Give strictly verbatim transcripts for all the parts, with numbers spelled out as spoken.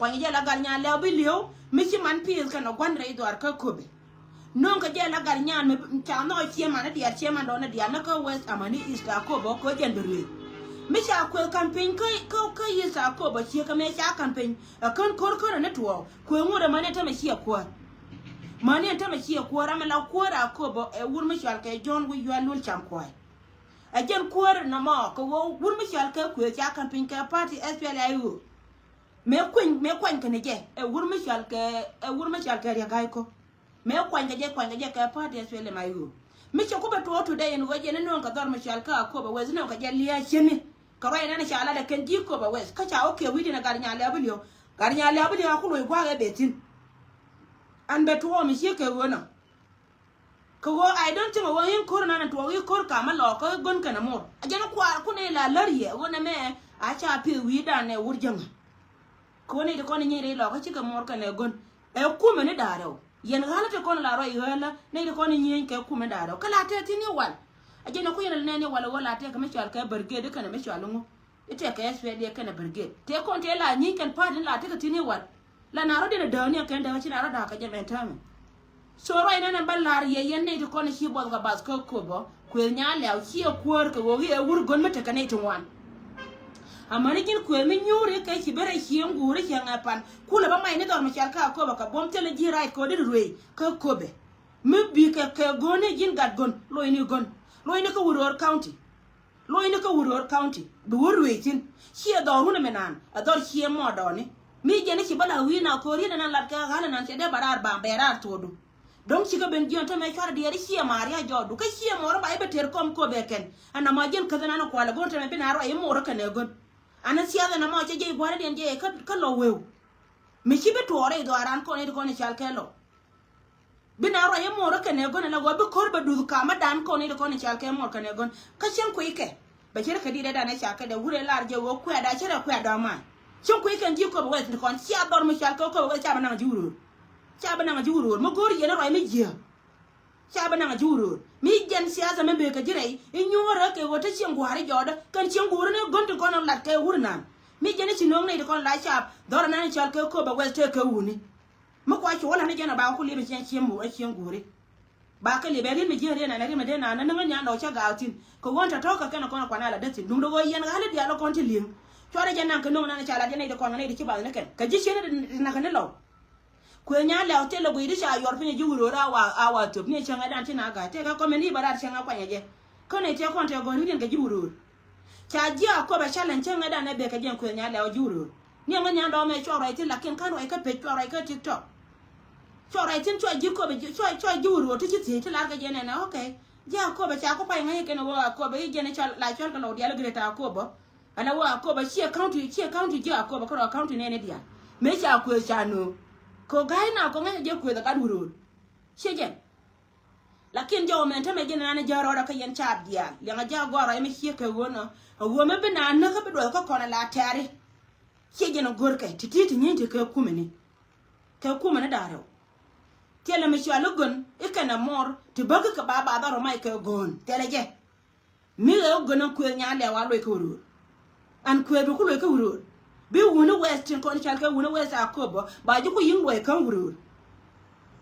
Kuany jɛ la gat nyan lɛw bi li̱ew mi ci man pi̱i̱th kɛn ɔ gua̱n rɛy dhuaar kä Akobo. Nööŋ kɛ jɛ la gat nyan mi ca nhɔɔc cieŋ man i̱ diaal, cieŋ man dɔɔn i̱ diaal ni kä West Aman i̱ East Akobo kɛ ɣöö jɛn bi ruëëc. Mi ca kuëth ka̱m piny kä, kä, kä East Akobo ciek kɛ mëë ca ka̱m piny ɛ kän ko̱r kärɛ ni tuɔɔk kuëth ŋot ɛmani ɛn tämɛ ciɛ kuäär. Mani ɛn tämɛ ciɛ kuäär amɛ la kuäär Akobo ɛ wur mi cɔal kɛ John Wi̱i̱ Yual Lul Cam Kuay. Ɛ jɛn kuäär nɔmɔ kɛ ɣöö wur mi cɔal kɛ kuëth ca ka̱m piny kɛ party S P L A I O. Mëë kuany, mëë kuany kɛn jɛ ɛ wur mi cɔal kɛ, ɛ wur mi cɔal kɛ Riɛk Gai Kok. Mëë kuany kɛ jɛ, kuany kɛ jɛ kɛ party S P L M I O. Mi cɛ ku bɛ tuɔɔk today in ɣöö jɛ ni nööŋ kɛ dhɔr mi cɔal kɛ Akobo West, nööŋ kɛ jɛ lia̱a̱ cieni. Kɛ ruac nɛn ca lat ɛ kɛn ji̱ Akobo West kä ca wä kiɛ wi̱i̱ tin ɛ gat nyan lɛw bi li̱ew. Gat nyan lɛw bi li̱ew a ku loc gua̱a̱k ɛ beth thi̱n. An bɛ tuɔɔk mi ciek kɛ ɣöö nɔ. Kɛ ɣöö I don't think ɣöö in ko̱r nan tuɔɔk in ko̱r kamä lɔɔk kä gön kɛnɛ mor. A jɛn kuaar kun in la lär yɛ ɣöö nɛmɛ a ca pi̱th wi̱i̱dan ɛ wur jäŋä. Kɛ ɣöö nɛy ti kɔn in nyieny rɛy lɔɔk kä cikɛ mor kɛnɛ gön. Ɛ kumɛ ni da̱a̱r rɛw. Yɛn ɣa̱lä ti kɔn la ruac ɣäälä nɛy ti kɔn in nyieny kɛ kumɛ da̱a̱r rɛw. Kä la tɛth thi̱n i̱ wal. A jɛn ɛ ku yɛn a lɛ nɛn i̱ wal ɣöö la tɛth kɛ mi cɔal kɛ brigade kɛnɛ mi cɔal iŋu. I̱ tɛk kɛ S P L A kɛnɛ brigade. Tëë kɔn tëë la nyieny kɛn pa̱a̱t in la tekɛ thi̱n i̱ wal. La na rɔ̱ diɛn a dääk ni a kɛn dääk ci na rɔ̱ da̱a̱k kɛ jɛ mɛn täämɛ. So ruac nɛn ɛn bä la̱r yɛ yɛn nɛy ti kɔn ci buɔth kɛ bath kä Akobo. Kuëth nyan lɛw ciɛ kuäär kɛ ɣöö i̱ ɛ wur gön mi tekɛ nɛy ti ŋuan. Amäni ji̱n kuëth mi nyuuri kɛ ci ben rɛy cieŋ guuri cieŋ ɛ pan. Kulɛ bä mac ni dhɔr mi cɔal kä Akobo kɛ buɔ̱m thilɛ ji̱ right kɛ ɣöö dee ruëëc kä Akobo. Mi bi kɛ kɛ gön ni ji̱n gat gön, loc ni gön. Loc ni kä Wuror County. Lo̱cni kä Wuror County bi wä ruëëc thi̱n. Ciɛ dhɔrun ɛmɛ naan ɛ dhɔr ciɛ mɔɔdɔɔni. Mi jɛn i̱ ci bä la wi̱i̱ na ko̱r yɛn ɛn an lat kɛ ɣa̱l ɛnan cɛ dee ba raar baŋ bɛ raar thuɔɔdu. Do̱ŋ cikɛ ben jiɔn tämɛ cuarɛ diɛɛr i̱ ciɛ ma̱a̱r ya jɔɔdu kä ciɛ mɔɔr ba i̱ bɛ tëër kɔm Akobo ɛ kɛn. Ɛn nɔmɔ jiɛn käth ɛnan ɛ kualɛ go̱r tämɛ bi na ruac i̱ mo̱o̱r ɛ kɛn ɛ gön. An i̱ thiath ɛn nɔmɔ cɛ jiɛc bua̱a̱r i̱ diɛn jiɛc kä, kä lɔ wëëu. Mi ci bi tuɔɔr i̱ dhɔaaran kɔn i̱ ti kɔn i̱ cal kɛ lɔ. Bi na ruac i̱ muɔr kɛnɛ gön ala ɣöö bi ko̱r bɛ duth kamädan kɔn i̱ ti kɔn i̱ cal kɛ muɔr kɛnɛ gön. Kä cieŋ kui̱kɛ bɛ ci rɛ kɛ di̱t ɛ dan ɛ ca kɛ dɛ wurɛ lar jɛ ɣöö kuɛɛda ci rɛ kuɛɛda ma. Cieŋ kui̱kɛ ji̱ Akobo West ti kɔn cia dhɔr mi cal kɛ Akobo West ca bɛ naŋ ji̱ wuröör. Ca bɛ naŋ ji̱ wuröör mi go̱o̱r yɛn ruac mi jiääk. Ca bɛ naŋ ji̱ wuröör mi jɛn siasa mi bëë kɛ ji̱ rɛy i̱ nyuɔ̱ɔ̱rä kɛ ɣöö te cieŋ gua̱a̱r i̱ jɔɔdä kɛn cieŋ guurä ni gön ti kɔn lat kɛ wur nan. Mi jɛn i̱ ci nööŋ nɛy ti kɔn la cap dhɔr nan i̱ cal kɛ Akobo West tëë kɛ wuni. Mi kua cuɔl ani jɛn a ba ku lip a cieŋ cieŋ mu a cieŋ guuri. Ba kɛ lip a rin mi jiɛn rin an a rin mi den an a niŋ a nyan dɔɔk cä gaak thi̱n kɛ ɣöö tɔ̱tɔ̱ kɛ kɛn a kɔn a kuan a la däth thi̱n duŋdɛ ɣöö yɛn ɣa̱l i̱ diaal a kɔn ti li̱eŋ. Cuarɛ jɛ naŋ kɛ no̱o̱ŋ nan a ca lat jɛ nɛy ti kɔn kɛ nɛy ti ci bath ni kɛn kɛ ji̱ cien i̱ ti naŋ kɛ ni lɔw. Kuëë nyan lɛw thilɛ guiy ti ca yuɔr piny a ji̱ wuröör a wa, a wa thöp ni cäŋɛ dan ti na ga̱a̱c tëëkɛ kɔmɛ ni ba rat cäŋɛ kuanyɛ jɛ. Kä nɛy tëë kɔn tëë gɔ̱r wi̱n kɛn kɛ ji̱ wuröör. Ca ji̱ Akobo challenge cäŋɛ dan ɛ bek kɛ jiɛn kuëë nyan lɛw ji̱ wuröör. Niɛŋä nyan dɔɔmɛ cuɔ ruac thi̱n lakin kä ruac kä pec cuɔ ruac kä TikTok. Cuɔ ruac thi̱n cuɔ ji̱ Akobo cuɔ, cuɔ ji̱ wuröör ti ci thiec ti lar kɛ jɛ nɛnɛ, okay. Ji̱ Akobo ca ku pay ŋäc kɛn ɣöö Akobo i̱ jɛn i̱ cɔl la cɔl kɛ lɔw diaal i̱ Greater Akobo. Ala ɣöö Akobo ciɛ county, ciɛ county ji̱ Akobo kärɔa county nɛɛni diaal. Mëë ca kuëë ca nööŋ. Kɛ ɣöö ga̱a̱c na kɔŋ ŋäc jɛ kuëë kɛ gat wuröör. Ciɛ jɛn. Lakin jɔw mɛn tämɛ ji̱n nani jɛ rɔɔdɛ kä yɛn caap diaal liɛŋɛ jɛ agɔr rɔy mi ciek kɛ ɣöö nɔ. Ɛ ɣöö mi bi naan näk kä bi duɔth kä kɔn ala tɛ̈ri. Ciɛ ji̱n a go̱rkɛ ti̱ti̱ ti nyieeny ti kɛ kumɛni. Kɛ kumɛni da̱ŋ rɛw. Thilɛ mi cɔal i̱ gön i̱ kɛn ɛ mɔr ti bäki kɛ ba ba dhɔr ɔ mac kɛ go̱o̱n thilɛ jɛ. Mi ɣɛ wä gön ɛn kuëëth nyan lɛw a luɔc kä wuröör. Ɛn kuëëth bi ku luɔc kä wuröör. Bi wuni West tin kɔn cal kɛ wuni West Akobo ba ji̱ ku yi̱ŋ luɔc kä wuröör.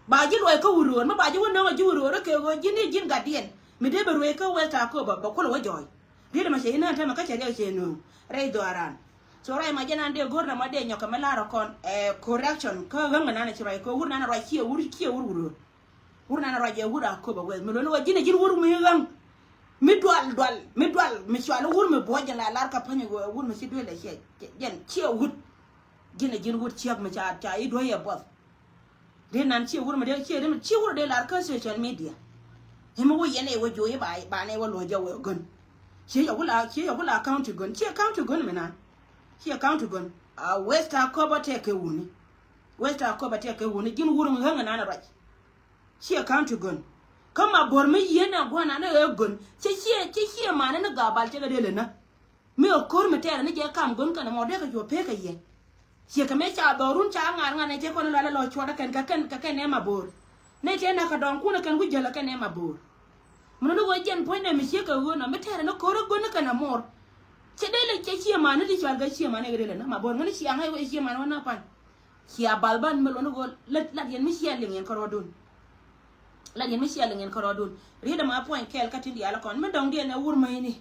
Ba ji̱ luɔc kä wuröör mi ba ji̱ wä nöŋ a ji̱ wuröör kɛ ɣöö ji̱n i̱ ji̱n gatdiɛn mi dee bɛ ruëëc kä West Akobo bɛ kulɛ wä jɔɔc. Riet ɛmɛ cɛ ji̱ nään tɛmɛ kä cɛ riɛk cɛ nööŋ rɛy dhɔaaran. So ruac ma jɛn an dee go̱r nɛmɔ dee nyɔk kɛ mi la̱r ɔ kɔn ɛ correction kä ɣäŋ ɛnan ɛ ci ruac kɛ wur nan ɛ ruac ciɛ wur ciɛ wur wuröör. Wur nan ruac ɛ wur Akobo West mi luɔli wä ji̱n ɛ ji̱n wur mi ɣäŋ. Mi dual dual mi dual mi cual wur mi buɔc jɛn la lar kä päny wur mi ci duel ɛ ciɛ jɛn ciɛ wut. Ji̱n ɛ ji̱n wur ciɛk mi ca ca i̱ duɔ̱c ɛ buɔth. Dee nan ciɛ wur mi dee ciɛ rim ciɛ wur dee lar kä social media. Himi wä yɛn ɛ wä jo̱o̱c i̱ ba ba nɛ wä luɔ̱c jɛ wä gön. Ciɛ yɛ wula ciɛ yɛ wula county gön ciɛ county gön mi nan. Ciɛ county gön a West Akobo tɛk kɛ wuni. West Akobo tɛk kɛ wuni ji̱n wur mi ɣäŋ nan ruac. Ciɛ county gön. Kä ma bo̱r mi yieen a gua̱n an ɛ ɣöö gön cɛ ciɛ cɛ ciɛ mani ni gabal cɛ kɛ dee lɛ nä. Mi ɣä ko̱r mi tɛɛrɛ ni jɛ kam gön kɛn ɛmɔ dee kɛ cuɔ pek kɛ yɛ. Ciɛ kɛ mëë ca dhɔrun ca ŋa̱r ŋa̱r ni tëë kɔn lualɛ lɔ cuɔt ɛ kɛn kɛ kɛn kɛ kɛn nɛ ma bo̱r. Ni tëë nɛ kɛ dɔ̱ŋkun ɛ kɛn ku jäl ɛ kɛn nɛ ma bo̱r. Mun ni ɣöö jɛn puɔ̱ny nɛ mi ciek kɛ ɣöö nɔ mi tɛɛrɛ ni ko̱r ɛ gön ni kɛn ɛmɔ. Cɛ dee lɛ cɛ ciɛ mani ti cual kɛ ciɛ mani kɛ dee lɛ nä ma bo̱r ŋäni ciɛ ŋäc ɛ ciɛ mani wä nä pan. Cia bath ban mi luɔni ɣöö lat, lat yɛn mi cia liŋ yɛn kärɔɔdun. Lat yɛn mi cia liŋ yɛn kärɔɔdun. Riet ɛmɛ puɔ̱ny kɛɛl kä tin diaal kɔn mi dɔ̱ŋ diɛn ɛ wur mäcni.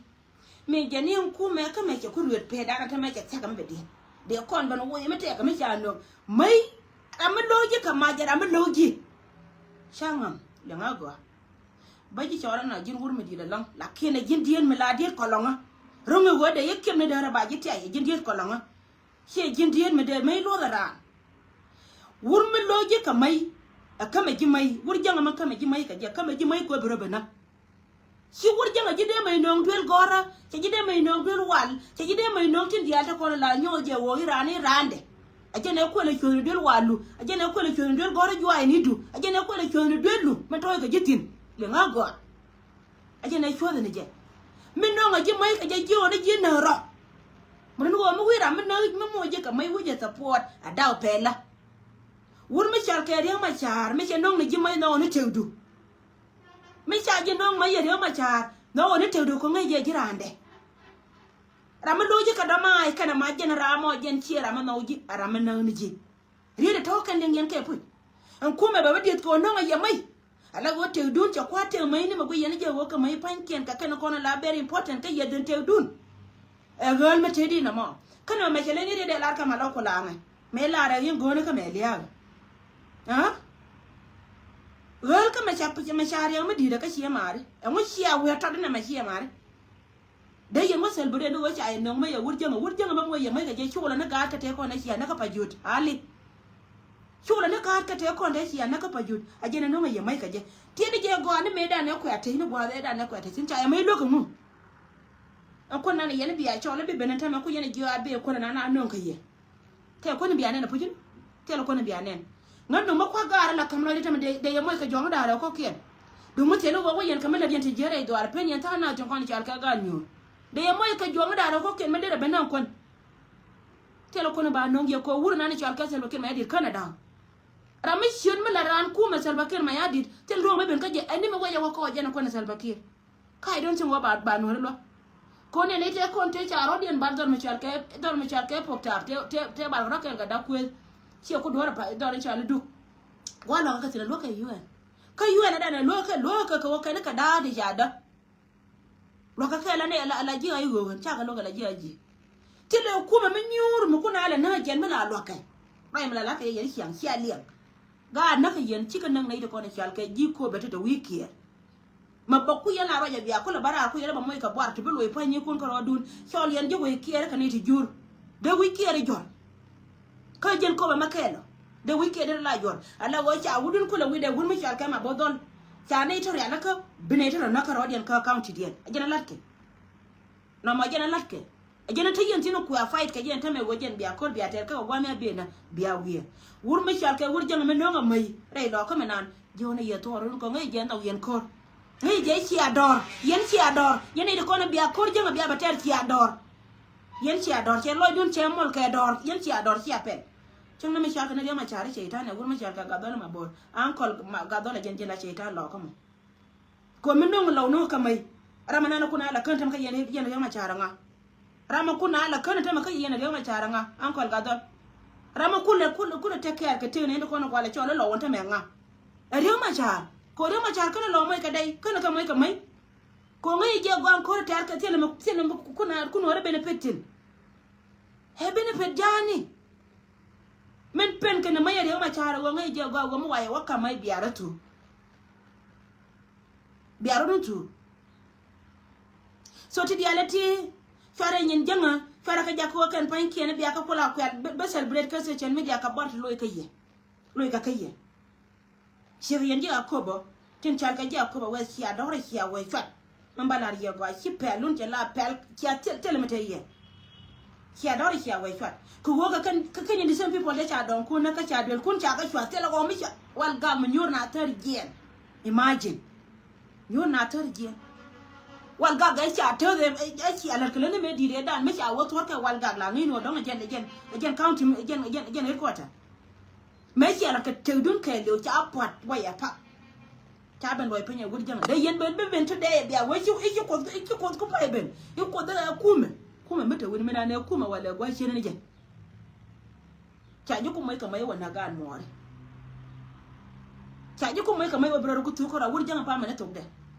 Mi jɛ ni ŋ kumɛ kä mɛ cɛ ku ruet pee da̱a̱n kä mɛ cɛ thia̱k mi bɛ diɛn. Dee kɔn bɛn woc mi tɛk mi ca nöŋ mäc. Ram mi lo̱w ji̱ kɛ mac jɛ ram mi lo̱w ji̱. Ca ŋa̱m liŋ a gɔaa. Bä ji̱ cɔɔl ɛn a ji̱n wur mi di̱i̱t ɛlɔ̱ŋ lakin ɛ ji̱n diet mi la diet kɔlɔŋä. Ro̱ŋ ɛ ɣöö dee yɛ kiɛm ni dee rɛ ba ji̱ tiay ɛ ji̱n diet kɔlɔŋä. Ciɛ ji̱n diet mi dee mäc luɔth ɛ raan. Wur mi lo̱c ji̱ kɛ mäc. Ɛ kämɛ ji̱ mäc wur jäŋ ɛmɛ kämɛ ji̱ mäc kɛ jɛ kämɛ ji̱ mäc kuɛ bi rɔ ben nä. Ci wur jäŋ ɛ ji̱ dee mäc nööŋ duel gɔ̱rä cɛ ji̱ dee mäc nööŋ duel wal cɛ ji̱ dee mäc nööŋ tin diaal te kɔn la nyɔk jɛ wä i̱ raan i̱ raandɛ. Ɛ jɛn ɛ kuɛl ɛ cuɔ̱thni duel wallu ɛ jɛn ɛ kuɛl ɛ cuɔ̱thni duel gɔ̱rä juaaynidu ɛ jɛn ɛ kuɛl ɛ cuɔ̱thni duellu mi tɔ̱ɔ̱c kɛ ji̱ thi̱n. Liŋ a gɔaa. A jɛn ɛ cuɔth ni jɛ. Mi nɔŋ a ji̱ mäc kɛ jɛ jiɔn a ji̱ näk rɔ. Mi rin ɣöö mi wi̱i̱ ram mi näk mi moc jɛ kɛ mäc wi̱c jɛ support a daw pɛlä. Wur mi cɔal kɛ Riek Machar mi cɛ nɔŋ ni ji̱ mäc nɔŋ ni tëkdu. Mi ca ji̱ nɔŋ mäc yɛ Riek Machar nɔŋ ni tëkdu kɛ ŋäc jɛ ji̱ raandɛ. Ram mi lo̱c ji̱ kɛ dɔ̱ma̱a̱c kɛnɛ ma jɛn ram mɔ jɛn ciɛ ram mi nɔŋ ji̱ a ram mi näk ni ji̱. Riet ɛ tɔ̱ kɛn liŋ yɛn kɛ puc. Ɛn kumɛ bɛ bä dieth kɛ ɣöö nɔŋɛ yɛ mäc. Ala ɣöö tëkdun cɛ kua̱r tëk mäcni mɛ guic yɛn jɛ ɣöö kɛ mäc pa̱nykiɛn kɛ kɛn kɔn ala very important kä yɛ dhen tëkdun. Ɛ ɣäl mɛ tëkdi nɔmɔ. Kɛn mɛ mɛ cɛ leny riet ɛ lar kɛ ma lɔ kulaŋɛ. Mɛ lar ɛ yɛn go̱o̱ni kä mɛ lia̱a̱. Ɣäl kä mɛ ca mɛ ca riɛk mi di̱i̱t ɛ kä ciɛ maari. Ɛŋu ciɛ a wee tɔt inɛ mɛ ciɛ maari. Dee yɛn wä celebrate ni ɣöö ca yɛ nöŋ mä yɛ wur jäŋä wur jäŋä mä muɔ yɛ mäc kɛ jɛ cukulä ni gaat kä tëë kɔn ɛ cia näkä pa jut ali. Cukulä ni gaat kä tëë kɔn tëë cia näkä pa jut a jɛn ɛ nöŋ ɛ yɛ mäc kɛ jɛ. Tiɛni jɛ gɔaa ni mëëdan ɛ kuɛ tëc ni gua̱a̱th ëëdan ɛ kuɛ tëc thi̱n ca yɛ mäc luäk ɛŋu. Ɛn kuän nan ɛ yɛn i̱ bia cɔl i̱ bi ben ɛn tämɛ ku yɛn ɛ jiɔaa bee kuän nan a nöŋ kɛ yɛ. Tɛ kuäni bia nɛn a pucin. Thil kuäni bia nɛn. Ŋän dum mi kua̱k gaari la käm lɔcdä tämɛ dee yɛ moc kɛ juɔ̱ŋ da̱rɛ kɔ̱kiɛn. Dum mi thil wä wä yɛn kɛ mi lät yɛn ti ji̱ rɛy dhuaar pen yɛn tha̱a̱ŋ na juɔ̱ŋ kɔn cal kɛ gaat nyuur. Dee yɛ moc kɛ juɔ̱ŋ da̱rɛ kɔ̱kiɛn mi lät a ben na kuän. Thil kuäni ba no̱ŋ yɛ kɔ wur nan i̱ cɔal kɛ Salva Kiir Mayardit känɛ da̱a̱ŋ. Ram mi ciöt mi la raan kumɛ Salva Kiir Mayardit thil ruɔ̱ŋ mi ben kä jɛ ɛn ni mi wecɛ wä kɔɔc jɛn kuäni Salva Kiir. Ka I don't think wä ba ba nuɔ̱ri luäk. Kɔn yɛn i̱ tëë kɔn tëë ca rɔ̱diɛn bar dhɔl mi cual kɛ dhɔl mi cual kɛ pok taap tëë tëë tëë bar rɔ̱ kɛl kɛ dak kuëth. Ciɛ ku duɔ̱ɔ̱r pa dhɔl i̱ cual i̱ duk. Gua̱a̱ luäk kɛ thi̱n luäk kɛ U N. Kä U N adan luäk kɛ luäk kɛ kɛ wä kɛn kɛ da̱a̱ di ca däk. Luäk kɛ kɛl ani ala ji̱ ɣa̱c ɣöö kɛn cakɛ luäk ala ji̱ ɣa̱c ji̱. Thilɛ kumɛ mi nyuur mi kun ala näk jiɛn mi la luäk kɛ. Ruac mi la la̱k kɛ yɛ yɛn ciaŋ cia liɛŋ. Gaat näk kɛ yɛn cikɛ näk nɛy ti kɔn i̱ cual kɛ ji̱ Kööbɛ ti te wi̱i̱ kiɛɛr. Mɛ bä ku yɛn la ruac a bia kulɛ bä raar ku yɛn bä moc kɛ buar ti bi luɔc pua̱nynikun kärɔɔdun. Cɔl yɛn ji̱ wec kiɛɛr kɛ ni ti jur. Dee wi̱c kiɛɛr i̱ jɔ̱r. Kä jɛn Kööbɛ mɛ kɛɛl ɔ. Dee wi̱c kiɛɛr dee la jɔ̱r. Ala ɣöö ca wutdun kulɛ wi̱cdɛ wut mi cɔal kɛ ma bo̱ dhɔl. Ca nɛy ti rialikä bi nɛy ti rɔ näk kärɔɔdiɛn kä county diɛn. A jɛn a la̱tkɛ. Nɔmɔ jɛn a la̱tkɛ. A jɛn a te yɛn thi̱n kuɛ a fight kɛ jɛn tämɛ ɣöö jɛn bia ko̱r bia tɛɛr kä kɛ gua̱a̱th mi a ben a bia wiee. Wur mi cɔal kɛ wur jäŋ mi no̱o̱ŋ a mäc rɛy lɔɔkä mi naan. Ji̱ ɣän a yɛ thuɔɔk run kɔŋ i̱ jɛn nhɔk yɛn ko̱r. Ŋäc jɛ cia dɔɔr yɛn cia dɔɔr yɛn i̱ ti kɔn a bia ko̱r jäŋ a bia bɛ tɛɛr cia dɔɔr. Yɛn cia dɔɔr cɛ lɔcdun cɛ mɔl kɛ dɔɔr yɛn cia dɔɔr cia pɛl. Cäŋ ni mi cɔal kɛ ni Riek Machar i̱ ceitan ɛ wur mi cɔal kɛ Gatdhɔl Mabor. Ankɔl Gatdhɔl a jɛn jɛn la ceitan lɔɔkä mɔ. Kɔ mi no̱ŋ lɔw no̱ŋ kä mäc. Ram anɛn kun a la kän täm kä yɛn yɛn Riek Machar ŋa. Ram kun a la kän täm kä yɛn Riek Machar ŋa. Ankɔl Gatdhɔl. Ram kun lɛ kun kun lɛ take care kɛ tëk ni ɛn ti kɔn kualɛ cɔl ilɔw ɛn tämɛ ŋa. Ɛ Riek Machar kɔ Riek Machar kän ilɔw mäc kɛ dɛy kän kä mäc kɛ mäc. Kɔ ŋäc jɛ gɔaa kɔr tɛɛr kɛ thilɛ mi thilɛ mi kun a kun wä rɛ benefit thi̱n. Ɛ benefit ja̱a̱ni. Min pen kɛn ni mäc ɛ Riek Machar ɛ ɣöö ŋäc jɛ gɔaa ɣöö mi wayɛ wä ka̱m mäc biarä thuk. Bia rɔ̱dun thuk. So ti diaal ɛ ti cuarɛ nyin jäŋä cuarɛ kɛ jakä wä kɛn pa̱nykiɛn bia kä kuɔl a kuɛl bä celebrate kä social media kɛ bɔr ti loc kä yɛ. Loc kɛ kä yɛ. Ciek yɛn ji̱ a köpä tin cal kɛ ji̱ a köpä wɛ cia dɔ̱rɛ cia wɛ cuat. Min ba lar yɛ gɔaa ci pɛl lun cɛ la pɛl cia thil thil mi te yɛ. Cia dɔ̱r cia wee cuat kɛ wee kɛ kɛn kɛ kɛn in the same people dee ca dɔŋ kun nä kä ca duel kun ca kɛ cuat thil ɛ ɣɔw mi ca wal gak mi nyuur na thär jiɛn. Imagine. Nyuur na thär jiɛn. Wal gak ɛ ca täth ɛ cia lät kɛ lät ni mëë di̱i̱t ëëdan mi ca wee thuɔ̱r kɛ wal gak la ŋi̱i̱n wä dɔ̱ŋ ɛ jɛn ɛ jɛn ɛ jɛn county ɛ jɛn ɛ jɛn ɛ jɛn headquarter. Mëë cia lät kɛ tëkdun kɛɛliw ca pua̱t wayɛ pak. Ca ben luɔc piny ɛ wut jäŋ dee yɛn ben bi ben ti dee bia wee ci i̱ ci kuoth i̱ ci kuoth ku pay ben i̱ kuoth ɛ kumɛ. Kumɛ mi te wut mi nan ɛ kumɛ walɛ gua̱c cien ni jɛ. Ca ji̱ kum mec kɛ mec wä näk gaat muɔɔri. Ca ji̱ kum mec kɛ mec wä bi rɔ rɔ ku thuk kärɔa wur jäŋ pamɛ ni thokdɛ.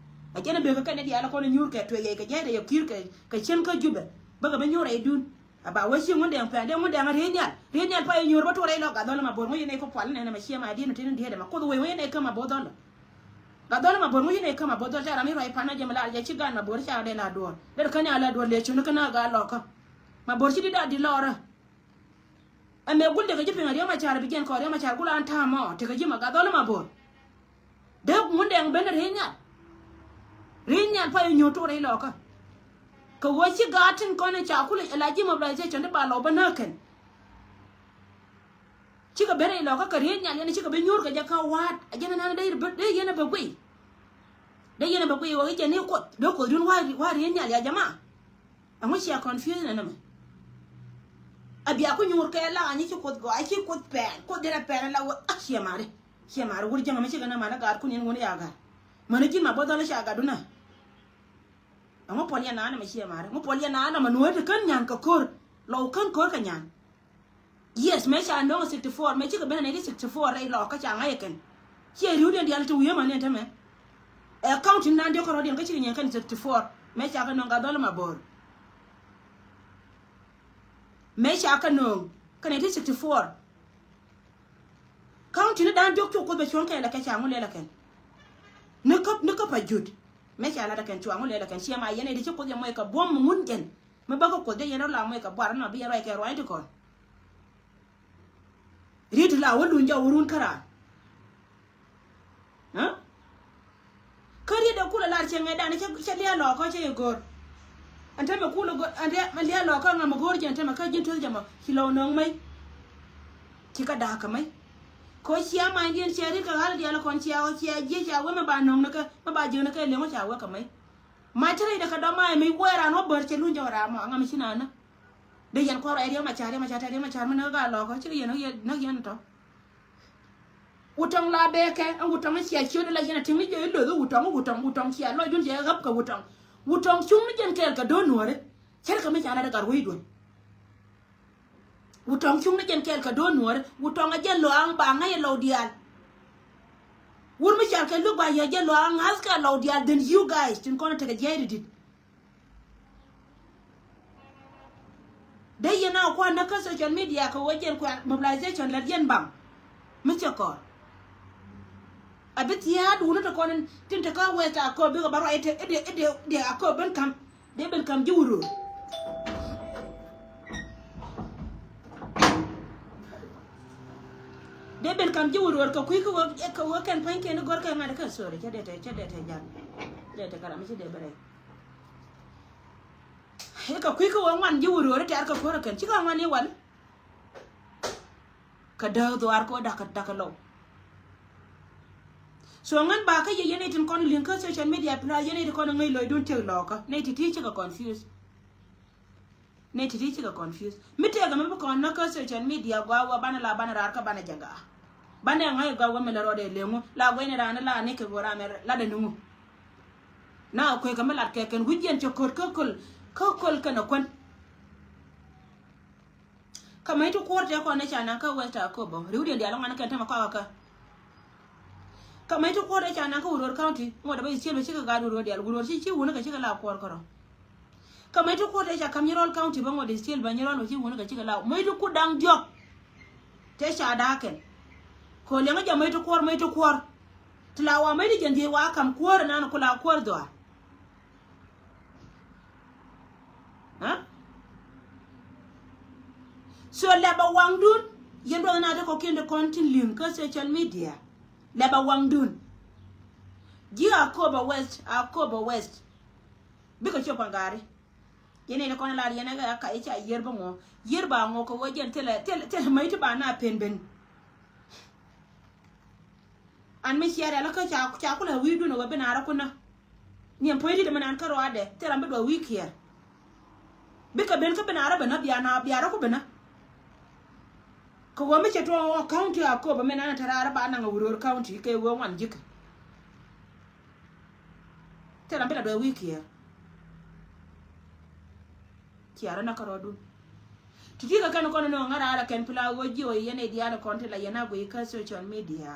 A jɛn a bek kɛ kɛn ni diaal kɔn nyuur kɛ tuɛc yɛy kɛ jɛɛdɛ yɛ ki̱i̱r kɛ kɛ cien kä Jubɛ. Bäkɛ bi nyuur rɛydun. A ba wee ci Ŋundɛŋ pɛn dee Ŋundɛŋ a riey nhial. Riey nhial pa yɛ nyuur bä tuɔrɛ ilɔ Gat Dhɔl ma bo̱r ŋuec yɛn ɛ kɛ pual nɛn ɛmɛ ciɛ ma di̱n tin diet ɛmɛ Kuoth wee ŋuec yɛn ɛ kä ma bo̱r dhɔl. Gat Dhɔl ma bo̱r ŋuec yɛn ɛ kä ma bo̱r dhɔl ca ram i̱ ruac pan a jɛ mi lar jɛ ci gan ma bo̱r ca dee la duɔ̱ɔ̱r. Dee kä ni a la duɔ̱ɔ̱r lëë cuni kä na gat lɔkä. Ma bo̱r ci di̱t a di̱t lɔrä. Ɛmɛ gul tekɛ ji̱ piŋ a Riek Machar bi jɛn kɔɔr Riek Machar gul an ta̱a̱ mɔ tekɛ ji̱ ma Gat Dhɔl ma bo̱r. Dee Ŋundɛŋ ben riey nhial. Riey nhial pa yɛ nyuur tuɔrɛ ilɔkä. Kɛ ɣöö ci gaat tin kɔn in ca kulɛ la ji̱ mobilization ti ba lɔw bä näk kɛn. Cikɛ ben rɛy lɔkä kɛ riey nhial yɛn cikɛ ben nyuur kɛ jɛ kä wa̱a̱t a jɛn ɛn dee yɛn ɛ bɛ guiy. Dee yɛn ɛ bɛ guiy wä i̱ jɛ ni Kuoth dee Kuothdun wa̱a̱ riey nhial ya jama. Ɛŋu cia confuse nɛ nɛmɛ. A bia ku nyuur kɛ la a nyi ci Kuoth gɔaa ci Kuoth pɛn Kuoth derɛ pɛn la wä a ciɛ mari. Ciɛ mari wur jäŋ ɛmɛ cikɛ nɛ mani gaatkun yɛn wun ya gat. Mani ji̱n ma bo̱r dhɔl ca gatdun ɛ. Ɛŋu puɔl yɛn naan ɛmɛ ciɛ mari ŋu puɔl yɛn naan ɛmɛ nuɔ̱ɔ̱t kän nyan kɛ ko̱r. Lɔw kän ko̱r kɛ nyan. Yes, mëë ca nöŋ sixty four, mëë cikɛ ben a nɛy ti sixty four rɛy lɔɔkä ca ŋa̱c ɛ kɛn. Ciɛ ri̱wdiɛn diaal ti wi̱i̱ ɛmɛ nɛn tämɛ. Ɛ county ni naan diɔ̱k kärɔ̱diɛn kä cikɛ nyiɛn kɛn sixty four. Mëë ca kɛ nöŋ Gat Dhɔl ma bo̱r. Mëë ca kɛ nöŋ kɛ nɛy ti sixty four. County ni daan diɔ̱k cu Kuoth bɛ cuɔ̱ŋ kɛɛl ɛ kɛ ca ŋu lɛl ɛ kɛn. Ni kä, ni kä pa jut. Mëë ca lat ɛ kɛn cua ŋu lɛl ɛ kɛn ciɛ ma yɛn nɛy ti ci Kuoth yɛ muɔc kɛ buɔ̱m mi ŋun jɛn. Mi bä kä Kuoth dee yɛn rɔ la muɔc kɛ buar inɔ bi yɛn ruac kɛ ruac ti kɔn. Riet ti la wä luny jɔw wä run kära. Ɛ? Kä riet dee kulɛ lar cɛ ŋɛt dan cɛ, cɛ lia̱a̱ lɔɔkä cɛ yɛ go̱o̱r. Ɛn tämɛ kulɛ go̱o̱r ɛn riet mɛ lia̱a̱ lɔɔkä ŋa mɛ go̱o̱r jɛ ɛn tämɛ kä ji̱n tueth jɛ mɔ ci lɔw nöŋ mec. Ci kä da̱a̱k kä mec. Kä cia ma̱a̱nydiɛn cia riet kɛ ɣa̱l diaal kɔn cia ɣɔ̱ cia jiec cia wee mɛ ba nöŋ ni kä mɛ ba jiäk ni kä liɛŋ wä ca wee kä mec. Mac te rɛydɛ kɛ dɔ̱ma̱a̱ mi wee raan wä bär cɛ luny jɔk raan mɔ aŋa mi ci naan nä. Dee yɛn kua̱r ruac Riek Machar, Riek Machar, Riek Machar mi näk gaa lɔkä cikɛ yɛn näk yɛn näk yɛn tɔ. Wutɔŋ la bee kɛ ɛn wutɔŋ in cia ciöt la yɛn a tiŋ ni jɛ iloth wutɔŋ wutɔŋ wutɔŋ cia lɔcdun cɛ ɣäp kɛ wutɔŋ. Wutɔŋ cuŋ ni jɛn kɛɛl kɛ do̱n nuɔ̱ɔ̱ri. Cärkɛ mi ca lat ɛ gat wecdun. Wutɔŋ cuŋ ni jɛn kɛɛl kɛ do̱n nuɔ̱ɔ̱ri wutɔŋ a jɛn lɔaaŋ ba ŋäc ɛ lɔw diaal. Wur mi cal kɛ luk ba yɛ jɛn lɔaaŋ ŋa̱thkɛ lɔw diaal then you guys tin kɔn tekɛ jiɛc ri di̱t. Dee yɛn a kuan näk kä social media kɛ wä jɛn kuan mobilization lät yɛn baŋ. Mi cɛ kɔr a bi thia̱a̱t wuni ti kɔn tin te kä west a kööb bikɛ ba ruac ite idiɛ idiɛ idiɛ a kööb ben kam. Dee ben kam ji̱ wurur. Dee ben kam ji̱ wurur kɛ kui̱ kä wä kɛ wä kɛn pa̱nykiɛn i̱ gɔr kɛ ŋa̱t kä sorry cä dee te cä dee te jal. Cä dee te karam mi ci dee bɛ rɛy. I̱ kɛ kui̱ kä wä ŋuan ji̱ wurur i̱ tɛ̈r kɛ kuäär ɛ kɛn ci kɛ ŋuan i̱ wal. Kä dääk dhuaar kɛ wä da̱k kä da̱k kä lɔw. So ŋän ba kä yɛ yɛn itin kɔn liŋ kä social media pla yɛn itin kɔn ŋäc lɔcdun tiek lɔkä nɛy ti̱ti̱ cikɛ confuse. Nɛy ti̱ti̱ cikɛ confuse mi tëëkɛ mi bi kɔn näk kä social media gɔaa wä banɛ la banɛ raar kä banɛ jɛ gaa. Banɛ ŋa̱c gɔaa wä mi lɛ rɔɔdɛ leŋu la guɛcni raan la ni kɛ ɣöö ram ɛ latdɛ niŋu. Na kueekɛ mi lat kɛ kɛn wi̱c yɛn cɛ ko̱r kä köl kä köl kɛn ɛ kuän. Kä mec ti kuɔr tɛ kɔn ni ca naŋ kä West Akobo riwdiɛn diaal ŋuan kɛn tämɛ kɔakä kä. Kä mec ti kuɔr tɛ ca naŋ kä Uror County ŋuɔt dɛ bä Ezekiel bä cikɛ gaat Uror diaal Uror ci ci wuni kɛ cikɛ la kuɔr kärɔ. Kä mec ti kuɔr tɛ ca ka̱m Nyirol County bä ŋuɔt Ezekiel bä Nyirol bä ci wuni kɛ cikɛ la mec ti kuɔr daŋ diɔk. Tɛ ca da̱a̱kɛn kɛ liɛŋä jɛ mec ti kuɔr mec ti kuɔr. Ti la wa mec ti jɛn dhiec wa ka̱m kuɔr inan ku la kuɔr dhɔaar. Ɛ? So lɛpɛ waŋdun yɛn duɔth na ti kɔkiɛn ti kɔn tin li̱ŋ kä social media. Lɛpɛ waŋdun ji̱ Akobo West, Akobo West. Bikɛ cop paŋ gari. Yɛn in kɔn lar yɛn ɛ ka i̱ ca yier bä ŋɔ yier ba ŋɔ kɛ wä jɛn thilɛ thilɛ thilɛ mäc ti ba na pen ben. An mi ciɛɛr ɛlä kä ca ca kulɛ wi̱i̱dun ɛ wee bi naarä kunä. Niɛm puɔ̱ny rit ɛmɛ naan kä ruaadɛ thil ram bi duɔth wi̱i̱ kiɛɛr. Bikɛ ben kä bi naarä ben ɛ bia na bia rɔ ku ben ɛ. Kɛ ɣöö mi cɛ tuɔɔk ɣɔɔ county Akobo min an te raar ba naŋ a Uror County kɛ ɣöö ŋuan ji̱kä. Thil ram bi la duɔth wi̱i̱ kiɛɛr. Ciarä na kärɔɔdun. Ti̱ti̱ kɛ kɛn kɔn ni ŋa̱r a la kɛn pila ɣöö ji̱ ɣöö yɛn i̱ diaal kɔn ti la yɛn a guiy kä social media.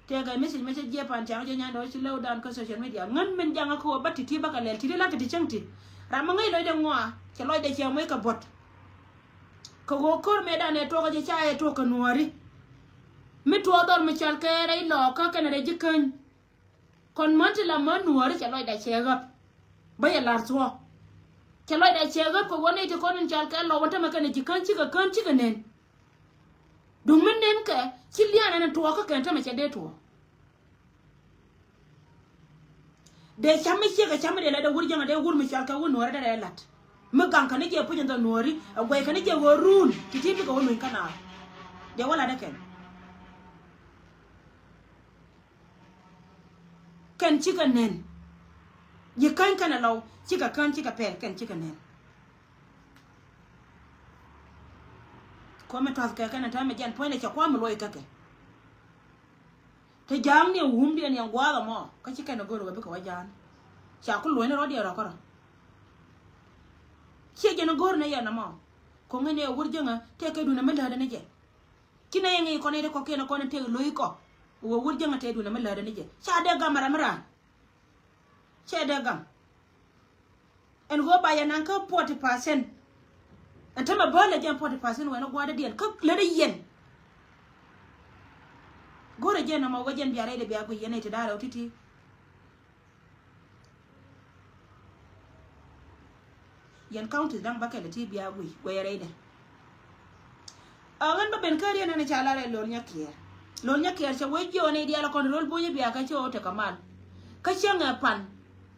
Tëëkɛ message mɛ cä jiɛ pan tiaŋ jɛ nyandɛ ɣöö ci lɛw dan kä social media. Ŋän min jaŋä kä ɣöö ba ti̱ti̱ ba kɛ lɛl ti̱ti̱ la kɛ ti cäŋ ti. Ram mi ŋäc lɔcdɛ ŋɔa cɛ lɔcdɛ cɛ muec kɛ buɔ̱t. Kɛ ɣöö ko̱r mëë dan ɛ tuɔkä jɛ ca ɛ tuɔk kɛ nuääri. Mi tuɔɔk dhɔr mi cal kɛ rɛy lɔɔkä kɛnɛ rɛy ji̱ käny. Kɔn män ti la män nuääri cɛ lɔcda cɛ ɣäp. Bä yɛ la̱r thuɔ̱k. Cɛ lɔcda cɛ ɣäp kɛ wä nɛy ti kɔn in cal kɛ lɔ wä tämɛ kɛn ji̱ kän cikɛ kän cikɛ nen. Duŋ mi nen kɛ ci lian ɛn tuɔɔk kä kɛn tämɛ cɛ dee tuɔɔk. Dee cam mi ciek ɛ cam mi dee lɛ dee wur jäŋ ɛ dee wur mi cal kɛ wä nuääri dee rɛ la̱t. Mi gaŋ kɛn ni jɛ puc in dhɔ nuääri ɛ guɛy kɛn ni jɛ ɣöö ruun ti ti bikɛ wä luny kä naar. Dee wä la̱t ɛ kɛn. Kɛn cikɛ nɛn. Yi käny kɛn ɛ lɔw cikɛ käny cikɛ pɛl kɛn cikɛ nɛn. Kuɔmɛ tuath kɛ kɛn ɛ täämɛ jɛn puɔ̱nydɛ cɛ kua̱m mi luɔc käkɛ. Te ja̱a̱ŋ ni ɛ wumdiɛn yɛn gua̱a̱th ɛmɔ kä ci kɛn ɛ go̱r ɛ wee bikɛ wä ja̱a̱n. Ca ku luɔ̱ny ni rɔ̱diɛn rɔ̱kärɔ. Ciɛ jɛn ɛ go̱r ni yɛn ɛmɔ. Ko̱ŋ ni ɛ wur jäŋä tëë kɛ duundɛ mi lätdɛ ni jɛ. Ci nɛ yɛ ŋi̱i̱c kɔn i̱ ti kɔ̱kiɛn kɔn i̱ tëë lo̱c kɔ. Wä wur jäŋä tëë duundɛ mi lätdɛ ni jɛ ca dee gam ɛ ram mi raan. Cɛ dee gam. Ɛn ɣöö ba yɛ naŋ kä forty percent. Ɛn tämɛ bä lɛ jɛn forty percent wɛn ɛ gua̱a̱dä diɛn kä lät ɛ yɛn. Go̱rɛ jɛn nɔmɔ wä jɛn bia rɛydɛ bia guic yɛn ɛ ti da̱a̱r ɛ wä ti̱ti̱. Yɛn counties da̱ŋ bäkɛl ti bia guic guɛy rɛydɛ. A ɣän bä ben kä riɛn ɛn ca lar ɛ Lol Nyakiɛɛr. Lol Nyakiɛɛr cɛ wee jiɔɔn i̱ diaal kɔn ro̱l buny i̱ bia kä cɛ ɣöö tekɛ mal. Kä cäŋ ɛ pan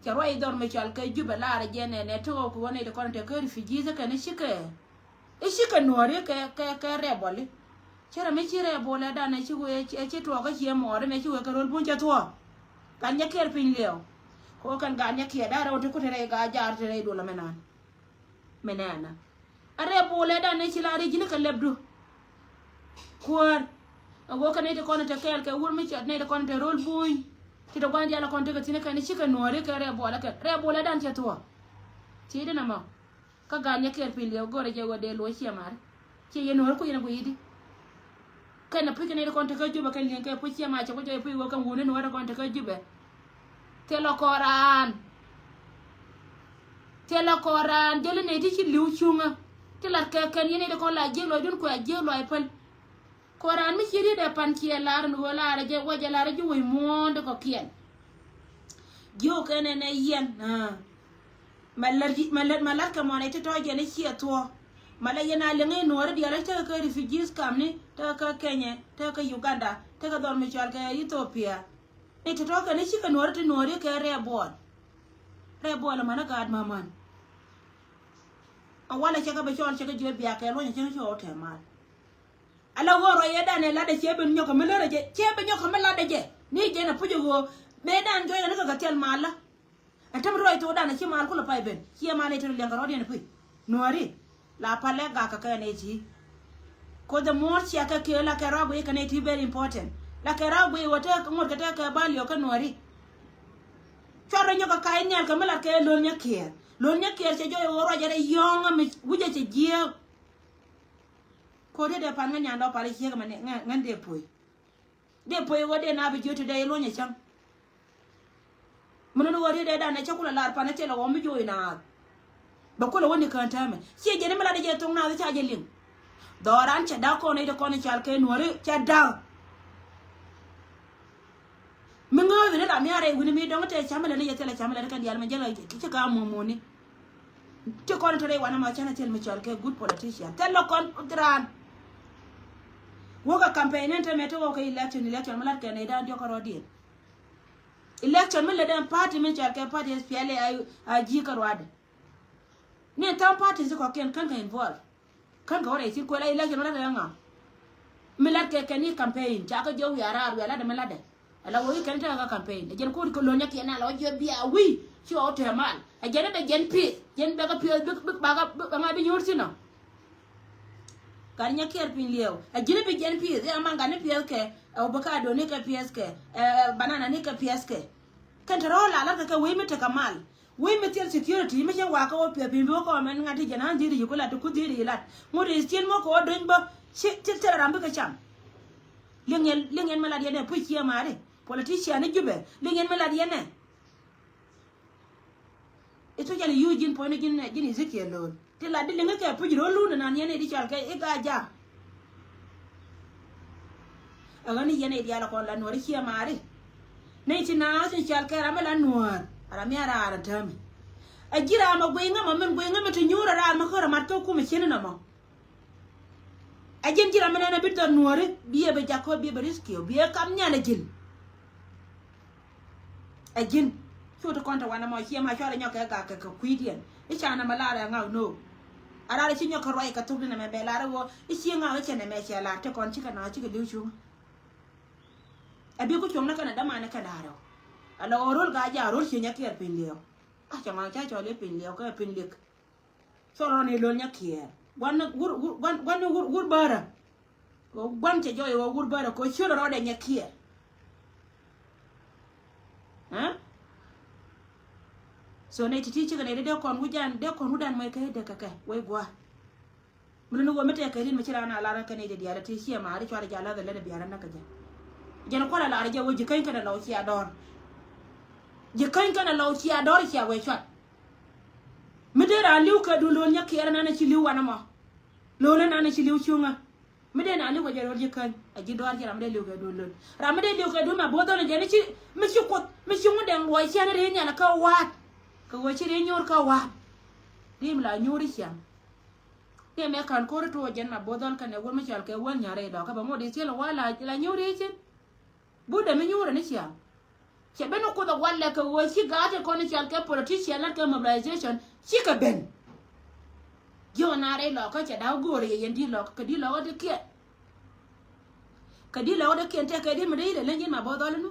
cɛ ruac dhɔr mi cɔal kɛ Jubɛ lar ɛ jɛn ɛn ɛ ti ɣɔw kɛ ɣöö nɛy ti kɔn tekɛ refugees kɛn i̱ cikɛ i̱ cikɛ nuɔ̱ɔ̱ri kɛ kɛ kɛ rɛbɔli. Ci rɛ mi ci rɛbɔli ɛ dan ɛ ci wee ɛ ci tuɔɔk kä ciɛ mɔɔri mɛ ci wee kɛ ro̱l buny cɛ thuɔɔk. Gat Nyakiɛɛr piny liɛw. Kɛ ɣöö kɛn Gat Nyakiɛɛr da̱a̱ rɛw ti ku te rɛy gaa jaar te rɛy duɔl ɛmɛ naan. Mɛ nɛɛnä. A rɛy bolɛ dan ni ci la ri ji̱n kɛ lɛpdu. Kuäär. A ɣöö kɛ nɛy ti kɔn te kɛɛl kɛ wur mi cɔt nɛy ti kɔn te ro̱l buny. Ti te gua̱n diaal kɔn tekɛ thi̱n kɛn cikɛ nuɔ̱ɔ̱ri kɛ rɛy bolɛ kɛn. Rɛy bolɛ dan cɛ thuɔ̱ɔ̱. Ci di nɛmɔ. Kä Gat Nyakiɛɛr piny liɛw go̱rɛ jɛ wä dee luɔ̱c ciɛ mari. Ciɛ yɛ nuɔ̱ɔ̱ri ku yɛn gui̱i̱di. Kɛn a puc kɛ nɛy ti kɔn tekä Jubɛ kɛn li̱eŋ kɛ puc ciɛ ma cɛ ku jɔy puc wä kɛn wuni nuɔ̱ɔ̱ri kɔn tekä Jubɛ. Thilɛ kɔn raan. Thilɛ kɔn raan jeli nɛy ti ci li̱w cuŋä. Ti lat kɛ kɛn yɛn nɛy ti kɔn la jiek luɔcdun kuɛ jiek luɔc päl. Kɔn raan mi ci riet ɛ pan ciɛ lar ni ɣöö lar jɛ wä jɛ lar ji̱ wec muɔ̱ɔ̱n di kɔ̱kiɛn. Jiök ɛn ɛn ɛ yɛn. Ma lar ji̱ ma lar ma lar kɛ mɔnɛ ti tɔ̱ jɛn i̱ ciɛ thuɔ̱. Ma la yɛn a liŋ i̱ nuɔ̱ɔ̱ri diaal i̱ tekɛ kɛ refugees camp ni tekɛ kɛ Kenya tekɛ kɛ Uganda tekɛ dhɔr mi cɔal kɛ Ethiopia. Ni ti tɔ̱ kɛn i̱ cikɛ nuɔ̱ɔ̱ri ti nuɔ̱ɔ̱ri kɛ rɛɛ buɔɔl. Rɛɛ buɔɔl amäni gaat mämän. A walɛ cɛ kɛ bɛ cɔɔl cɛ kɛ jiö biak kɛ luɔ̱nyɛ cɛ kɛ cɔɔl tɛmal. Ala ɣöö rɔyɛ danɛ latdɛ cɛ ben nyɔkɛ mi lärɛ jɛ cɛ ben nyɔkɛ mi latdɛ jɛ. Ni jɛn a puc ɛ ɣöö mëë dan jɔyɛ ni kɛ kɛ thiɛl mal la. Ɛn täm rɔy thok danɛ ci mal kulɛ pay ben ciɛ mal ni te liɛŋkɛ rɔɔdiɛn ɛ puc. Nuɔ̱ɔ̱ri la palɛ gak kɛ kɛ nɛ ti. Ko the more ciɛ kɛ kiɛ la kɛ rɔak guiy kɛ nɛ ti very important. La kɛ rɔak guiy wä te ŋot kɛ te kɛ bal yɔ kɛ nuɔ̱ɔ̱ri. Cuarɛ nyɔkɛ kay nhial kɛ mi lat kɛ Lol Nyakiɛɛr. Lol Nyakiɛɛr cɛ jɔyɛ ɣöö ruacɛ rɛ yɔ̱ɔ̱ŋä mi wicɛ cɛ jiääk. Ko̱ri dee pan ŋä nyandɔ pal i̱ ciek mɛ ŋän dee puɔ̱i. Dee puɔ̱i ɣöö dee na bi jiö ti dee iluɔ̱nyɛ cäŋ. Mɛ nɔnɔ ɣöö riet dee danɛ cä kulɛ lar pan i̱ thilɛ ɣɔm mi jiö inaath. Bɛ kulɛ wä ni kään täämɛ ciɛ jɛn i̱ mi lat i̱ jɛ thoŋ naath i̱ ca jɛ liŋ. Dhɔran cɛ da̱k kɔn i̱ ti kɔn i̱ cal kɛ nuɔ̱ri cɛ da̱k. Mi ŋääth ni ram mi a rɛy wi̱ni mi dɔ̱ŋ tɛ camɛ lɛ ni yɛ thilɛ camɛ lɛ ni kɛn diaal mɛ jɛl ci ka mumuni. Ti kɔn te rɛy wanɛ ma canɛ thil mi cɔl kɛ good politician thil lɔ kɔn raan. Wä kɛ campaign ni te mɛ te wä kɛ election election mi lat kɛ nɛ dan diɔk kɛ rɔɔdiɛn. Election mi lɛ den party mi cɔl kɛ party S P L A I A G kɛ ruadɛ. Ni tha̱a̱ŋ party si kɔkiɛn kän kɛ involve. Kän kɛ wä rɛy thil kuɛl a election wä lat kɛ ŋa. Mi lat kɛ kɛn i̱ campaign ca kɛ jiök wiaa raar wiaa lat mi latdɛ. Ala wä i̱ kɛn i̱ tekɛ kä campaign ɛ jɛn ko̱r kɛ lo̱n nyɛ kiɛn ala wä jiök bia wi̱i̱ ci ɣɔw tɛmal ɛ jɛn i̱ bɛ jɛn pi̱th jɛn bɛ kɛ pi̱th bi bi ba kɛ bi ŋa bi nyuur thi̱n ɔ. Gat Nyakiɛɛr piny liɛw ɛ ji̱n i̱ bi jɛn pi̱th i̱ aman gat ni piɛth kɛ ɛ wä bi ka doni kɛ piɛth kɛ ɛ banana ni kɛ piɛth kɛ. Kɛn te rɔ̱ la lat kɛ kɛ wec mi tekɛ mal. Wec mi thil security mi cä wakä wä piɛth piny bi wä kɔmɛn ŋa̱t ti jɛn an dhi̱i̱ri yi ku lat ti ku dhi̱i̱ri yi lat. Ŋut is cien mɔ kɛ wä dony bä ci thil thil ram bikɛ cam. Liŋ yɛn, liŋ yɛn mi lat yɛn ɛ puc ciɛ maari. Politician ni Jubɛ, liŋ yɛn mi lat yɛn ɛ. Especially you ji̱n puɔ̱ny ni ji̱n, ji̱n Ezekiel lo̱o̱l. Ti lat di liŋi kɛ puc ro̱l lun nan yɛn i̱ di cɔal kɛ i̱ gaa jaak. Ɛ ɣän i̱ yɛn i̱ diaal kɔn la nuɔ̱ɔ̱r i̱ ciɛ maari. Nɛy ti naath in cɔal kɛ ram mi la nuɔ̱ɔ̱r. Ram mi a raar ɛ täämi. Ɛ ji̱ ram ɛ guiy ŋämɛ min guiy ŋämɛ ti nyuur ɛ raar mi kä rɛ mat kä kumɛ cieni nɔmɔ. Ɛ ji̱n ji̱ ram mi nɛn ɛ bi thɔn nuɔ̱ɔ̱ri biɛ bɛ jakä biɛ bɛ riskiw biɛ kam nhial ɛ ji̱n. Ɛ ji̱n cu ti kɔn te wanɛ mɔ ciɛ ma cuarɛ nyɔk kɛ gak kɛ kɛ kui̱diɛn i̱ ca nɛmɛ lar ɛ ŋa̱k no̱o̱k. A rar i̱ ci nyɔk kɛ ruac kɛ thuk di nɛmɛ bɛ lar i̱ ɣöö i̱ ci ŋa̱k i̱ cɛ nɛmɛ cɛ lar ti kɔn cikɛ na̱a̱k cikɛ li̱w cuŋä. Ɛ bi ku cuɔ̱ŋ ni kɛn ɛ dämanɛ kɛn da̱a̱r ɛ ɣöö a lɛ ɣöö ro̱l gaa jaak ro̱l cië nyɛ kiɛɛr piny liɛɛw. A cɛ ŋɔn ca cɔl i̱ piny liɛɛw kɛ piny liɛk. Thɔrɔn i̱ lo̱l nyɛ kiɛɛr gua̱n wur gua̱n wur wur bärä. Kɛ gua̱n cɛ jɔɔc ɛ ɣöö wur bärä kɛ ciöl rɔɔdɛ nyɛ kiɛɛr. Ɛ? So nɛy ti̱ti̱ cikɛ nɛy dee kɔn wi̱c an dee kɔn wi̱dan mɔc kɛ dee kɛ kɛ wec gua̱a̱. Mi luni wä mi tɛk kɛ rin mi ci raan a lar kɛ nɛy dee diaal ti ciɛ maari cuarɛ jɛ a lath ɛ lät ɛ biarä näk kɛ jɛ. Jɛn kualɛ lar jɛ wä ji̱ käny kɛnɛ lɔw cia dɔr. Ji̱ käny kɛnɛ lɔw cia dɔr cia wee cuat. Mi dee raan li̱w kɛ dun lo̱l nyɛ kiɛɛr ɛnan ɛ ci li̱w wanɛ mɔ. Lo̱l ɛnan ɛ ci li̱w cuŋä. Mi dee na li̱w kɛ jɛ ro̱l ji̱ käny a ji̱ dɔaar ji̱ ram mi dee li̱w kɛ duɔl lo̱l. Ram mi dee li̱w kɛ duɔl ma bo̱o̱th dhɔl in jɛ ni ci mi ci kuoth mi ci ŋun dɛŋ luɔc ciɛn ri nhial kä wa̱a̱t. Kɛ ɣöö ci ri nyuur kä wa̱a̱t. Ri mi la nyuur i̱ ciaŋ. Ri mɛ ka̱n ko̱r tuɔɔk jɛn ma bo̱o̱th dhɔl kɛnɛ wur mi cɔal kɛ wur nyari dɔk kä bɛ ŋot i̱ thil wa̱a̱ la nyuur i̱ cin. But dee mi nyuurɛ ni ciaŋ. Cɛ ben ni kuoth ɛ walɛ kɛ ɣöö ci gaat ti kɔn i̱ cɔal kɛ politician lat kɛ mobilization cikɛ ben. Jiök na rɛy lɔkä cɛ da̱k go̱o̱rɛ yɛ yɛn di̱t lɔkä kɛ di̱t lɔkä ti kiɛn. Kɛ di̱t lɔkä ti kiɛn tɛkɛ di̱t mi dee ji̱ lɛ leny ji̱n ma bo̱o̱th dhɔl inu.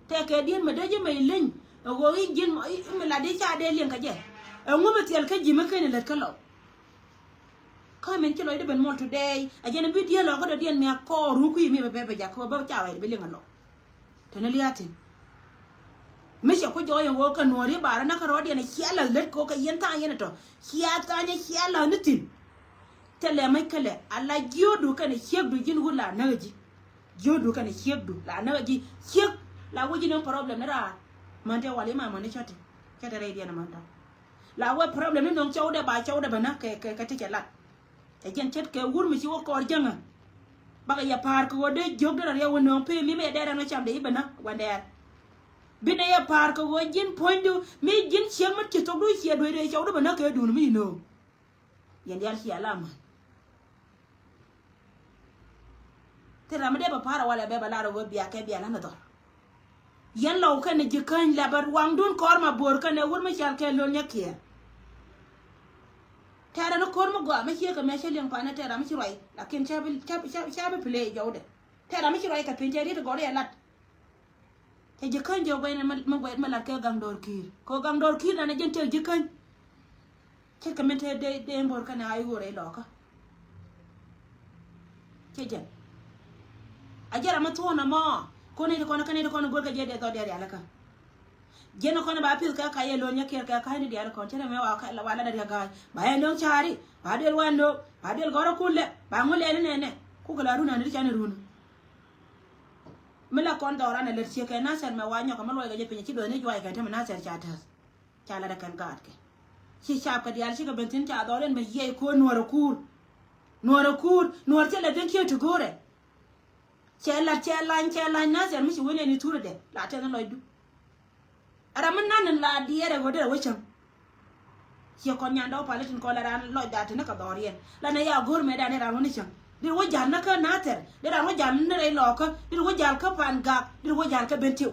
Tɛkɛ di̱t mi dee ji̱ mɛ ileny ɛ ɣöö i̱ ji̱n i̱ mi lat i̱ ca dee liɛŋ kɛ jɛ. Ɛŋu mi thiɛl kä ji̱ mi ken ilät kä lɔw. Kä min ci lɔcdä ben muɔl today a jɛn bi dieen lɔkä dɔ̱diɛn mi a kɔɔr ru kui̱ mi bɛ bɛ bɛ jak kɛ bä ca wɛc bi liŋ a lɔ. Teni lia̱a̱ thi̱n mi cɛ ku jɔɔc in ɣöö kɛ nuɔ̱ɔ̱ri barä näkä rɔɔdiɛn a cia la̱th lät kɛ ɣöö kɛ yɛn tha̱a̱ŋ yɛn a tɔ cia tha̱a̱ŋ yɛn cia la̱th ni thi̱n. Thilɛ mäc kälɛ a la jiöödu kɛnɛ ciekdu ji̱n wut la näk ji̱. Jiöödu kɛnɛ ciekdu la näk ji̱ ciek la wä ji̱ ni problem ni raar. Män tɛ wal i̱ ma män i̱ cɔti cɔti rɛydiɛn a män tɔ. La wee problem ni no̱o̱ŋ cɔwdɛ ba cɔwdɛ bä näk kɛ kɛ ti cɛ lat. Cɛ jɛn ce̱tkɛ wur mi ci wä kɔɔr jäŋä. Bakɛ yɛ pa̱a̱r kɛ ɣöö dee jiök derɛ riɛw wä no̱o̱ŋ pee mi mɛ yɛ dɛɛr ɛn wä cam dee i̱ bä näk wä dɛɛr. Binɛ yɛ pa̱a̱r kɛ ɣöö ji̱n puɔ̱nydu mi ji̱n cieŋ mi ci thokdu ciɛ duec dee cɔwdu bä näk kɛ duun mi no̱o̱ŋ. Yɛn diaal cia la män. Thil ram mi dee bɛ pa̱a̱r a walɛ bɛ bɛ lar a ɣöö bia kɛ bia la̱n a dhɔr. Yɛn lɔw kɛnɛ ji̱ käny la bɛ waŋdun kɔr ma bo̱o̱r kɛnɛ wur mi cal kɛ lo̱l nyɛ kiɛɛr. Tɛɛrɛ ni ko̱r mi gɔaa mi ciek kɛ mɛ cä liɛŋ panɛ tɛɛrɛ mi ci ruac lakin ca bi ca bi ca bi play jɔwdɛ. Tɛɛrɛ mi ci ruac kɛ piny tɛɛrɛ ti gɔri ɛ lat. Cɛ ji̱ käny jɛ guɛy ni mi guɛy mi lat kɛ gaŋ dɔɔr ki̱i̱r kɛ gaŋ dɔɔr ki̱i̱r nanɛ jɛn tɛɛr ji̱ käny. Ce̱tkɛ min te dee dee bo̱r kɛnɛ a i̱ ɣöö rɛy lɔkä. Cɛ jɛn a jɛn ram mi thuɔ̱ɔ̱n ɛmɔ. Kɔn i̱ ti kɔn kɛn i̱ ti kɔn i̱ go̱r kɛ jɛ dee dhɔr dee rial kä. Jɛn kɔn ba pi̱th kɛ kac yɛ lo̱n nyɛ kiɛr kɛ kac ni diaal kɔn cɛ rɛ mɛ wa kɛ la wa la dee rial ga̱a̱c ba yɛ lo̱n ca̱a̱ri ba duel wa lo̱k ba duel gɔ̱rä kun lɛ ba ŋu lɛl inɛnɛ. Kukɛ la run ani ti can irun. Mi la kɔn dhɔran ɛ lät ciek kɛ Nasir mɛ wa nyɔk kɛ mi luɔc kɛ jɛ piny ci duɔth ni juac kɛ te mi Nasir ca täth. Ca lat ɛ kɛn gaatkɛ. Ci caap kɛ diaal cikɛ ben thi̱n ca dhɔr in bɛ yiɛc ko̱o̱r nuɔ̱ɔ̱r ɛ kuur. Nuɔ̱ɔ̱r ɛ kuur nuɔ̱ɔ̱r cɛ lɛ ben kiɛ ti go̱o̱rɛ. Cɛ lat cɛ lany cɛ lany Nasir mi ci wen ɛn i̱ thurɛ dɛ la tɛth in lɔcdu. Ɛ ram mi nan in la diɛɛr ɛ ɣöö derɛ wä cäŋ. Ciɛ kɔn nyandɛ wä palitin kɔn la raan lɔcda tini kɛ dhɔriɛn la nɛ ya go̱o̱r mɛ dan in raan wä ni cäŋ. Dit wä jal ni kä Nathɛr dit raan wä jal ni rɛy lɔɔkä dit wä jal kä Pan Gak dit wä jal kä Bentiu.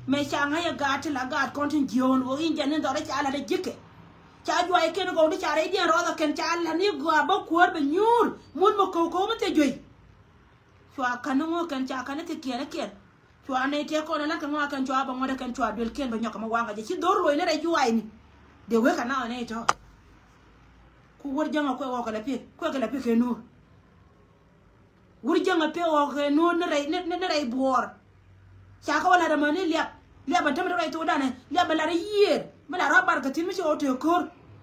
Mɛ ca ŋa̱c ɛ gaat ti la gaat kɔn tin jiöön ɣöö in jɛn ni dhɔr ca lat ɛ ji̱kɛ. Ca juay kɛn gɔw di ca rɛydiɛn rɔɔth ɛ kɛn ca lat ni gɔaa bä kuäär bɛ nyuur mun mɛ ko̱w ko̱w mi thia juey. Cua ka̱n ni ŋo̱o̱k kɛn ca ka̱n ni thikiɛn kiɛn. Cua nɛy tëë kɔn ɛ la̱t kɛ ŋɔak kɛn cua bɛ ŋuɔ̱t ɛ kɛn cua duel kiɛn bɛ nyɔk kɛ mi waŋ kɛ jɛ ci dho̱r loc ni rɛy juay ni. Dee wek kɛ naŋ ɛ nɛy tɔ̱. Ku wur jäŋ ɛ kuɛ ɣɔk kɛ lɛ pi̱k kuɛ kɛ lɛ pi̱k kɛ nuur. Wur jäŋ ɛ pi̱k ɣɔk kɛ nuur ni rɛy ni ni rɛy buɔɔr. Ca kɛ wä la̱t ɛmɛ ni liak. Liabɛ tämɛ rɛy thokdan ɛ, liabɛ lat i̱ yiëër mi la rɔ bar kɛ thi̱n mi ci ɣɔw tëë ko̱r.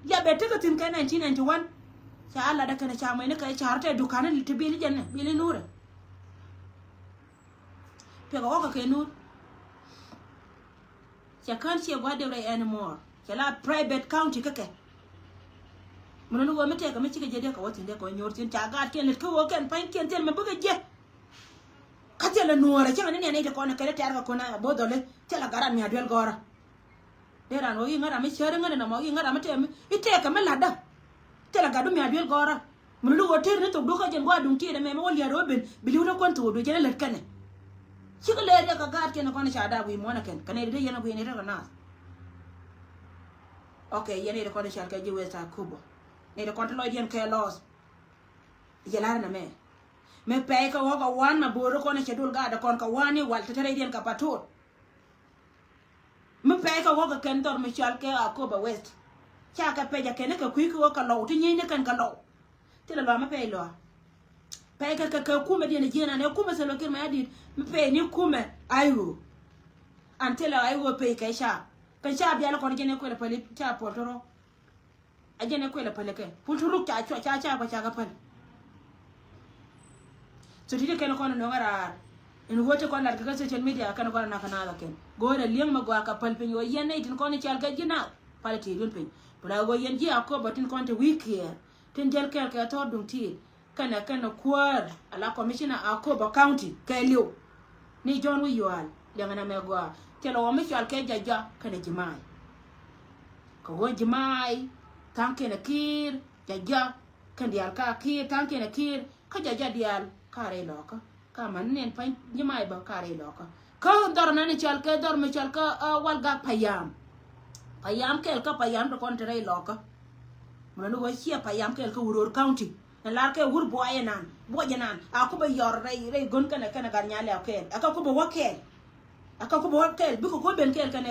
Liabɛ tekɛ thi̱n kɛ nineteen ninety-one. Ca lat ɛ kɛn ca mɛni kɛ ca rɔ tɛ dukan ti bil i̱ jɛn bil i̱ nuurɛ. Piɛkɛ ɣɔkɛ kɛ nuur. Cɛ kään ciɛ gua̱a̱r dee rɛy anymore. Cɛ la private county kä kɛ. Mun ni ɣöö mi tɛkɛ mi cikɛ jɛ dee kɛ wä thi̱n dee kɛ wä nyuur thi̱n ca gaat kiɛn lät kä ɣöö kɛn pa̱ny kiɛn thil mi bikɛ jɛ. Kä thilɛ nuɔɔrɛ cäŋɛ ni niɛn i̱ ti kɔn kɛn i̱ tɛ̈r kɛ kun a bo̱o̱th dhɔli. Thilɛ gat ram mi a duel gɔ̱rä. Dee ran wä i̱ ŋä ram i̱ cäri ŋä ni nɔmɔ i̱ ŋä ram i̱ tɛm i̱ tɛkɛ mi la̱tdä. Thilɛ gat du mi a duel gɔ̱rä. Mun ni ɣöö tëër ni thok du kä jɛn gua̱a̱r duŋ tiɛɛdɛ mɛmɛ wä lia̱a̱r wä ben bi li̱w ni kuän thok du jɛn i̱ lät kɛnɛ. Cikɛ lɛɛr yɛ kɛ gaat kɛn kɔn i̱ ca daap wi̱i̱ muɔ̱nɛ kɛn kɛ nɛy di dee yɛn i̱ wi̱i̱ ni tekɛ naath. Ok, yɛn i̱ ti kɔn i̱ cal kɛ ji̱ West Akobo. Nɛy ti kɔn ti lɔcdiɛn kɛ lɔɔth. Yɛ la̱r nɛmɛ. Mi pɛy kɛ ɣɔ̱k a wan ma bo̱o̱r kɔn cɛ dul gaat kɔn kɛ wan i̱ wal te te rɛydiɛn kɛ patot. Mi pɛy kɛ ɣɔ̱k kɛ kɛn dhɔr mi cɔal kɛ Akobo West. Ca kɛ pɛc a kɛn kɛ kui̱ kɛ ɣɔ̱k kɛ lɔw ti nyieyni kɛn kɛ lɔw. Thilɛ lɔa mi pɛy lɔa. Pɛy kɛ kɛ kɛ kumɛ diɛn jiɛn an ɛ kumɛ Salva Kiir Mayardit mi pɛy ni kumɛ Ayo. An thilɛ Ayo pɛy kɛ ca kɛ ca bial kɔn jɛn ɛ kuɛl pɛli ca puɔl tɔrɔ. A jɛn ɛ kuɛl ɛ päl ɛ kɛ pul ti ruk ca cua ca ca pa ca kɛ päl. So ti ti kɛn kɔn nɔŋ ɛ raar. In wä ti kɔn lat kɛ kɛ social media kɛn kɔn nak kɛ naath ɛ kɛn go̱o̱rɛ li̱eŋ mɛ gɔaa kɛ päl piny wä yɛn nɛy tin kɔn i̱ cal kɛ ji̱ naath pal ɛ ti dun piny. Pul a wä yɛn ji̱ Akobo tin kɔn ti wi̱i̱ kiɛɛr tin jäl kɛɛl kɛ thɔɔr duŋ ti̱i̱t. Kɛnɛ kɛnɛ kuäär ala commissioner Akobo County kɛɛliw. Ni John Wi̱i̱ Yual liɛŋɛ na mɛ gɔaa thilɛ wä mi cɔal kɛ Jaja kɛnɛ Jimaay. Kɛ ɣöö Jimaay tha̱a̱ŋ kɛnɛ Kiir Jaja kɛn diaal ka Kiir tha̱a̱ŋ kɛnɛ Kiir kä Jaja diaal ka rɛy lɔkä. Ka man ni nɛn pa̱ny Jimaay bä ka rɛy lɔkä. Kä dhɔr nani cɔal kɛ dhɔr mi cɔal kä Walgak Payam. Payam kɛɛl kä Payam ti kɔn ti rɛy lɔkä. Mun ni wä ciɛ Payam kɛɛl kä Uror County. Ni lar kɛ wur buɔyɛ nan buɔyɛ nan a kubɛ yɔr rɛy rɛy gön kɛnɛ kɛnɛ gat nyal ya kɛɛl ɛ kä kubɛ wä kɛɛl. Ɛ kä kubɛ wä kɛɛl bikɛ kubɛ ben kɛɛl kɛnɛ